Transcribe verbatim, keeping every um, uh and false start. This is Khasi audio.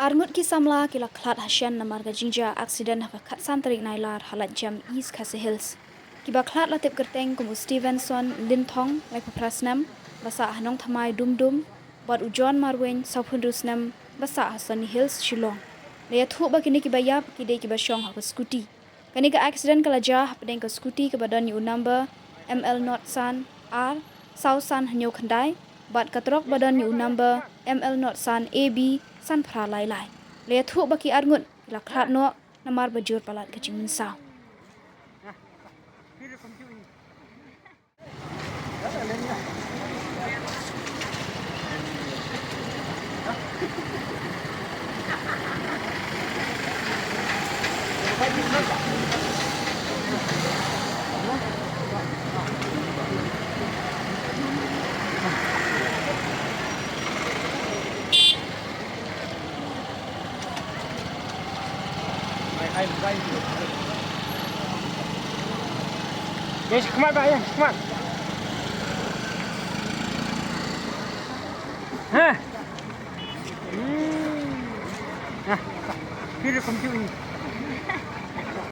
Arngut ki samla ki la khlad hashen namar ka jingjia accident ha ka khatsan tarik Nailar ha Laitjem, East Khasi Hills. Kiba khlad la tip kyrteng kum u Stevenson Linthong, laiphew phra snem, ba sah ha Nongthymmai Dumdum, bad u John Marwein, sawphew hynriew snem, ba sah ha Sunny Hills, Shillong. La ïathuh ba kine kiba ïap ki dei kiba shong ha ka scooty. Kane ka accident ka la jia hapdeng ka scooty kaba don ïa u number M L not san R saw san hynñiew khyndai bad ka trok ba don ïa u number M L not san A B san phra lai lai. La ïathuh ba ki arngut ki la khlad noh namar ba jur palat ka jingmynsaw. Ïa shi khmat, bah, ïa shi khmat. Ha. Hmm. Ha. Kiri kumtu ini.